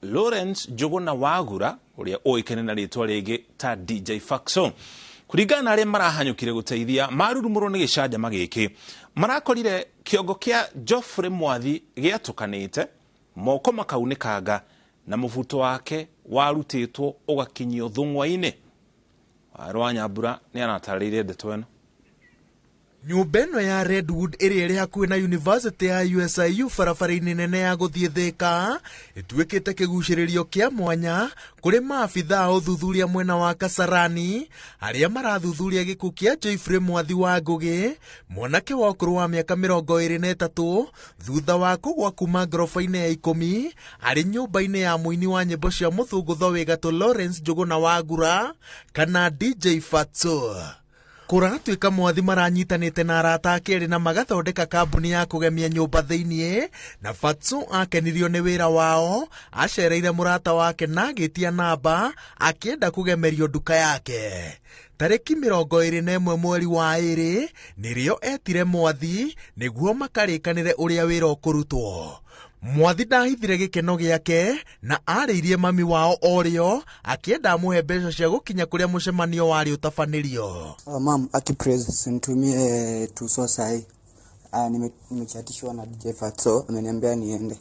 Lawrence Njuguna Wagura uria uikaine na ritwa ringi ta DJ Faxo. Kuringana na aria marahanyukire guteithia marurumurwo ni gicanjama giki, marakorire kiongo kia Geoffrey Mwathi giatukanite, moko makaunĩkanga na mũbuto wake warutĩtwo ũgakinyio thũng'wa-inĩ. Waru wa Nyambura nĩ aratarĩirie ndeto ĩno. Nyũmba ĩno ya Redwood ĩrĩa ĩrĩ hakuhĩ na University ya USIU barabara-inĩ nene ya gũthiĩ Thĩka ĩtuĩkĩte kĩgucĩrĩrio kĩa mwanya kũrĩ maabitha a ũthuthuria mwena wa Kasarani arĩa marathuthuria gĩkuũ kĩa Geoffrey Mwathi wa Ngũgĩ, mwanake wa ũkũrũ wa mĩaka 23, thutha wa kũgwa kuma ngoroba-inĩ ya 10 arĩ nyũmba-inĩ ya mũini wa nyĩmbo cia mũthũngũtho wĩ gatũ Lawrence Njuguna Wagura kana DJ Fatso. Kũratuĩka Mwathi maranyitanĩte na arata ake erĩ na magathondeka kambuni ya kũgemia nyũmba thĩiniĩ, na Fatso akenirio nĩ wĩra wao, acereire mũrata wake na agĩtia namba akĩenda kũgemerio nduka yake. Tarĩki 21 mweri wa 2 nĩrĩo etire Mwathi nĩguo makarĩkanĩre ũrĩa wĩra ũkũrutwo. Mwathi ndahithire gĩkeno gĩake na arĩirie mami wao orĩo akĩenda amũhe mbeca cia gũkinya kũrĩa mũcemanio warĩ ũtabanĩrio. Oh, mam, aki nitumie tuso sahi. Nimechatishwa na DJ Fatso, ameniambia niende.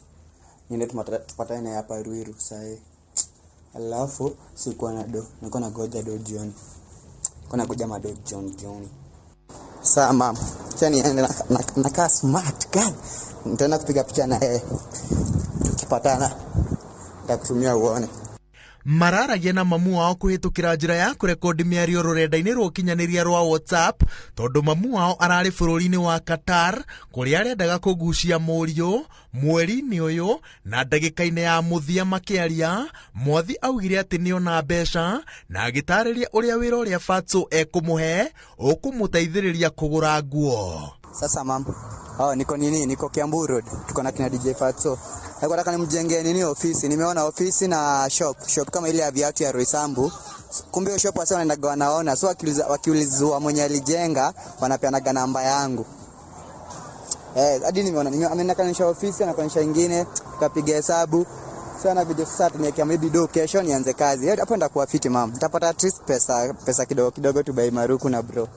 Niende tupatane hapa Ruiru sahi. Alafu sikuwa na do, nilikuwa nagoja do jioni. Nilikuwa nagoja mado jioni jioni. Sawa mam, acha niende nakaa smart guy. Nitaenda kupiga picha na yeye. Tukipatana nitakutumia uone. Mararagia na mamu wao kũhĩtũkĩra njĩra ya kũrekodi mĩario rũrenda-inĩ rwa ũkinyanĩria rwa WhatsApp tondũ mamu wao ararĩ bũrũri-inĩ wa Qatar kũrĩa arendaga kũgucia mũriũ mweri-inĩ ũyũ, na ndagĩka-inĩ ya mũthia makĩaria Mwathi augire atĩ nĩona mbeca na agĩtarĩria ũrĩa wĩra ũrĩa Fatso ekũmũhe ũkũmũteithĩrĩria kũgũra nguo. Sasa mam, oh, niko nini, niko Kiambu Road, tuko na kina DJ Fatso. Nataka nimjengee nini ofisi, nimeona ofisi na shop kama ile ya viatu ya Roysambu. Kumbe hiyo shop wasa wanaenda wanaona, so wakiulizwa mwenye alijenga wanapeana namba yangu. Hadi nimeona amenakanisha ofisi anakanisha nyingine, tukapiga hesabu. Sana video sasa tuniwekea maybe do kesho nianze kazi. Hapo nitakuwa fiti mam. Nitapata at least pesa kidogo kidogo tu buy maruku na bro.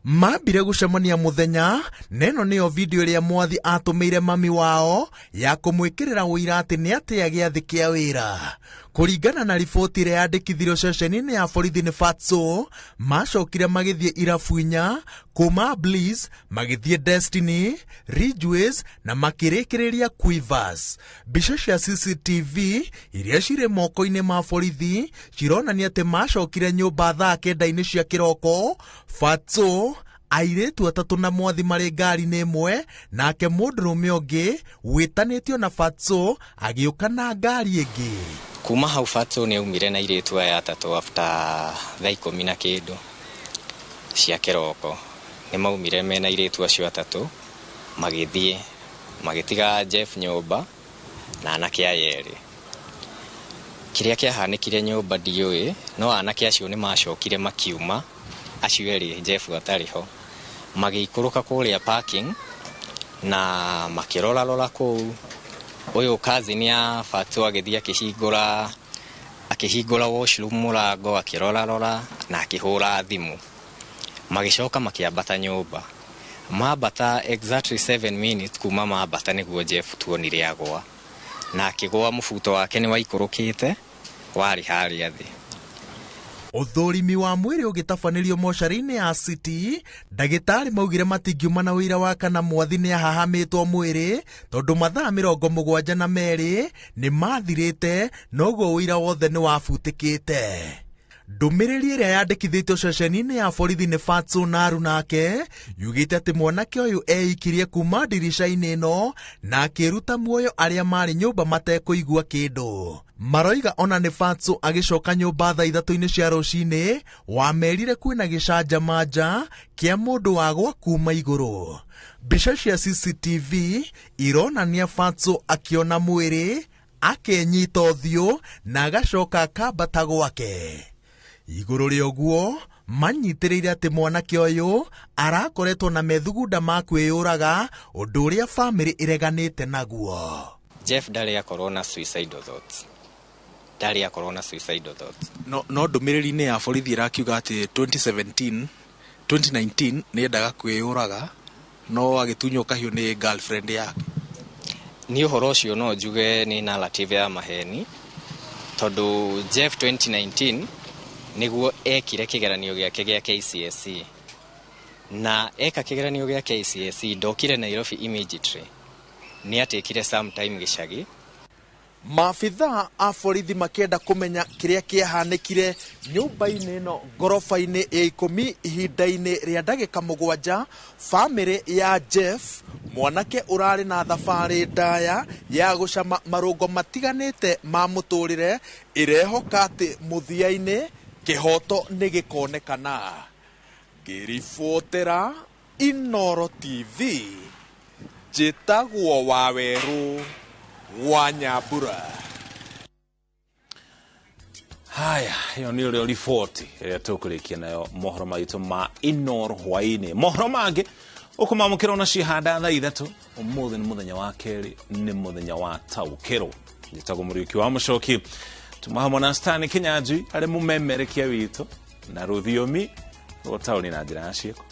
Mambire gũcemania mũthenya neno nĩyo video ĩrĩa Mwathi atũmĩire mami wao ya kũmwĩkĩrĩra ũira atĩ nĩatĩa gĩathĩ kĩa wĩra. Kũringana na riboti ĩrĩa yandĩkithirio ceceni-inĩ ya borithi nĩ Fatso, macokire magĩthiĩ irabu inya kuma Bliss magĩthiĩ Destiny, Ridgeways na makĩrĩkĩrĩria Quivers. Mbica cia CCTV iria cirĩ moko-inĩ ma borithi cironania atĩ macokire nyũmba thaa 9 cia kĩroko. Fatso, airĩtu atatũ na Mwathi marĩ ngari-inĩ ĩmwe, nake mũndũrũme ũngĩ wĩtanĩtio na Fatso agĩũka na ngari ĩngĩ. Kuma hau Fatso nĩ aumire na airĩtu aya atatũ after thaa 10 na kĩndũ cia kĩroko. Nĩ maumire mena airĩtu acio atatũ magĩthiĩ magĩtiga Jeff nyũmba na anake aya erĩ. Kĩrĩa kĩahanĩkire nyũmba ndiũĩ, no anake acio nĩ macokire makiuma, acio erĩ Jeff atarĩ ho, magĩikũrũka kũrĩa parking na makĩrorarora kũu. Ũyũ cousin ya Fatso agĩthiĩ akĩhingũra washroom mũrango, akĩrorarora na akĩhũra thimũ. Magĩcoka makĩambata nyũmba. Mambata exactly 7 minutes kuma mambata nĩguo Jeff tuonire agwa. Na akĩgwa mũbuto wake nĩ waikũrũkĩte warĩ harĩa thĩ. Ũthũrimi wa mwĩrĩ ũgĩtabanĩrio mocarĩ-inĩ ya City, ndagĩtarĩ maugire matingiuma na ũira wa kana Mwathi nĩahahamĩtwo mwĩrĩ tondũ mathaa 72 nĩ mathirĩte, noguo ũira wothe nĩ wabutĩkĩte. Ndũmĩrĩri ĩrĩa yandĩkithĩtio ceceni-inĩ ya borithi nĩ Fatso na arunake yugĩte atĩ mwanake ũyũ eikirie kuma ndirica-inĩ ĩno na akĩruta muoyo arĩa marĩ nyũmba matekũigua kĩndũ. Maroiga ona nĩ Fatso agĩcoka nyũmba thaa 3 cia rũcinĩ wamerire kwĩna gĩcanjama nja kĩa mũndũ wagwa kuma igũrũ. Mbica cia CCTV ironania Fatso akĩona mwĩrĩ akenyita ũthiũ na agacoka akambata gwake. Igũrũ rĩa ũguo Manyitĩrĩire atĩ mwanake ũyũ arakoretwo na methugunda ma kwĩyũraga, ũndũ ũrĩa bamĩrĩ ĩreganĩte naguo. Jeff ndarĩ akorwo na suicidal thoughts, ndarĩ akorwo na suicidal thoughts. No ndũmĩrĩri-inĩ ya borithi ĩrakiuga atĩ 2017 2019 nĩendaga kwĩyũraga no agĩtunywo kahiũ nĩ girlfriend yake. Niĩ ũhoro ũcio no njuge nĩ narrative ya maheni, tondũ Jeff 2019 nĩguo ekire kĩgeranio gĩake gĩa KCSE, na eka kĩgeranio gĩa KCSE ndokire Nairobi immediately, nĩ atekire some time gĩcagi. Maabithaa a borithi makĩenda kũmenya kĩrĩa kĩahanĩkire nyũmba-inĩ ĩno ngoroba-inĩ ya 10 ihinda-inĩ rĩa ndagĩka 7. Bamĩrĩ ya Jeff, mwanake ũrarĩ na thabarĩ ndaya ya gũcama marũngo matiganĩte ma mũtũrĩre, ĩrehoka atĩ mũthia-inĩ kĩhoto nĩ gĩkonekana. Ngĩribotera Inooro TV, njĩtagwo Wawerũ wa Nyambura. Haya, ĩyo nĩ ũrĩa riboti ĩrĩa tũkũrĩkia nayo mohoro maitũ ma Inooro hwaĩ-inĩ. Mohoro mangĩ ũkũmamũkĩra ona cihanda thaa 3. Ũmũthĩ nĩ mũthenya wa kerĩ, nĩ mũthenya wa taũkĩrwo. Njĩtagwo Mũriũki wa Mũcoki, tuma hamwe na Stan Kinyanjui arĩ mũmemerekia witũ na rũthiomi rwa taũni na njĩra ya ciĩko.